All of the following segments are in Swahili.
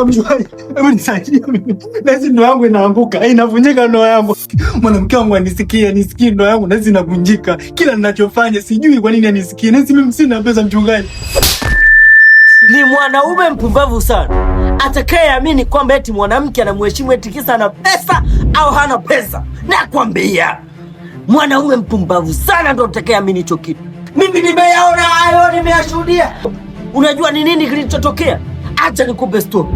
Mchungaji, hebu nisaidie mimi. Nahisi ndoa yangu inaanguka, inavunjika ndoa yangu. Mwanamke wangu anisikie, anisikie ndoa yangu nahisi inavunjika. Kila ninachofanya sijui kwa nini anisikie. Nahisi mimi sina pesa, mchungaji. Ni mwanaume mpumbavu sana atakayeamini kwamba eti mwanamke anamheshimu eti kisa ana pesa au hana pesa. Nakwambia mwanaume mpumbavu sana ndo atakayeamini hicho kitu. Mimi nimeyaona hayo, nimeyashuhudia. Unajua ni nini kilichotokea? Acha nikupe story.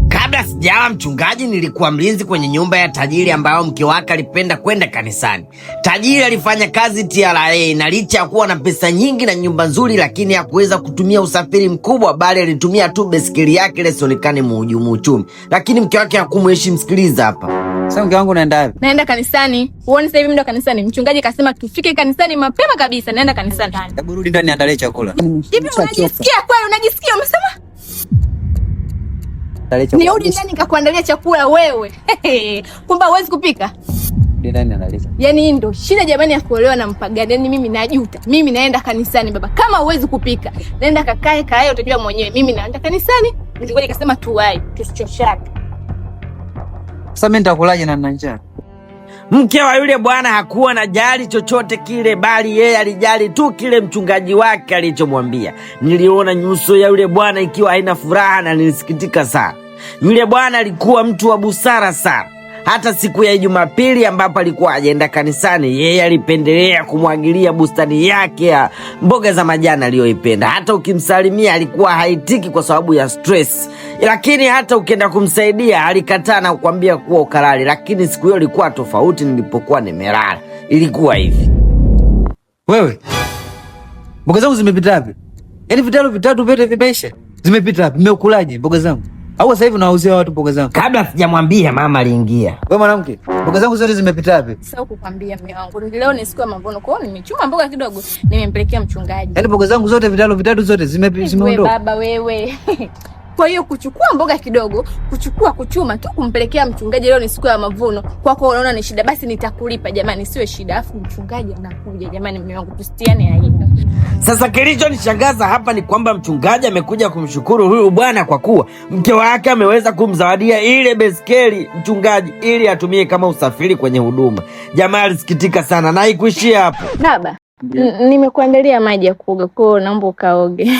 Kabla sijawa mchungaji nilikuwa mlinzi kwenye nyumba ya tajiri ambayo mke wake alipenda kwenda kanisani. Tajiri alifanya kazi TRA na licha ya kuwa na pesa nyingi na nyumba nzuri, lakini hakuweza kutumia usafiri mkubwa, bali alitumia tu baiskeli yake ile isionekane mhujumu uchumi. Lakini mke wake hakumheshimu. Sikiliza hapa. Sasa mke wangu, unaenda wapi? Naenda kanisani. Uone sasa hivi muda wa kanisani. Mchungaji kasema tufike kanisani mapema kabisa. Naenda kanisani. Hebu rudi ndani niandalie chakula. Hivi unajisikia kweli? Unajisikia umesema? Andalie chakula. Nirudi ndani nikakuandalia chakula wewe. Kumbe huwezi kupika. Rudi ndani niandalie chakula. Yaani hii ndo shida jamani ya kuolewa na mpagani. Yaani mimi najuta. Mimi naenda kanisani baba. Kama huwezi kupika, nenda kakae kae utajua mwenyewe. Mimi naenda kanisani. Mchungaji kasema tuwai, tusichoshane. Sasa mimi nitakulaje na nina njaa? Mke wa yule bwana hakuwa na jali chochote kile, bali yeye alijali tu kile mchungaji wake alichomwambia. Niliona nyuso ya yule bwana ikiwa haina furaha na nilisikitika sana. Yule bwana alikuwa mtu wa busara sana. Hata siku ya Jumapili ambapo alikuwa hajaenda kanisani, yeye alipendelea kumwagilia bustani yake ya mboga za majani aliyoipenda. Hata ukimsalimia alikuwa haitiki kwa sababu ya stress, lakini hata ukienda kumsaidia alikataa na kukwambia kuwa ukalale. Lakini siku hiyo ilikuwa tofauti. Nilipokuwa nimelala ilikuwa hivi. Wewe. Mboga zangu zimepita wapi? Yaani vitalu vitatu vyote vimeisha. Zimepita wapi? Mmekulaje mboga zangu? Au sasa hivi nawauzia watu mboga zangu? Kabla sijamwambia, mama aliingia. Wewe mwanamke, mboga zangu zote zimepita wapi? Sasa kukwambia mume wangu, leo ni siku ya mavuno. Kwa hiyo nimechuma mboga kidogo, nimempelekea mchungaji. Yaani mboga zangu zote vitalu vitatu zote Wewe zimeondoka. baba wewe. Kwa hiyo kuchukua mboga kidogo, kuchukua kuchuma tu kumpelekea mchungaji, leo ni siku ya mavuno. Kwako unaona ni shida, basi nitakulipa jamani, siwe shida. Afu mchungaji anakuja jamani, mume wangu, tusitiane aibu. Sasa kilichonishangaza hapa ni kwamba mchungaji amekuja kumshukuru huyu bwana kwa kuwa mke wake ameweza kumzawadia ile beskeli mchungaji ili atumie kama usafiri kwenye huduma. Jamaa alisikitika sana na haikuishia hapo. Baba, nimekuandalia maji ya kuoga, kwa hiyo naomba ukaoge.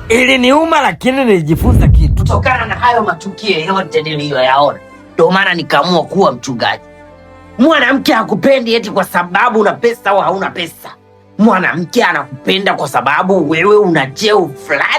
Iliniuma, lakini nilijifunza kitu. Kutokana na hayo matukio yote niliyoyaona, ndio maana nikaamua kuwa mchungaji. Mwanamke hakupendi eti kwa sababu una pesa au hauna pesa. Mwanamke anakupenda kwa sababu wewe una cheo fulani.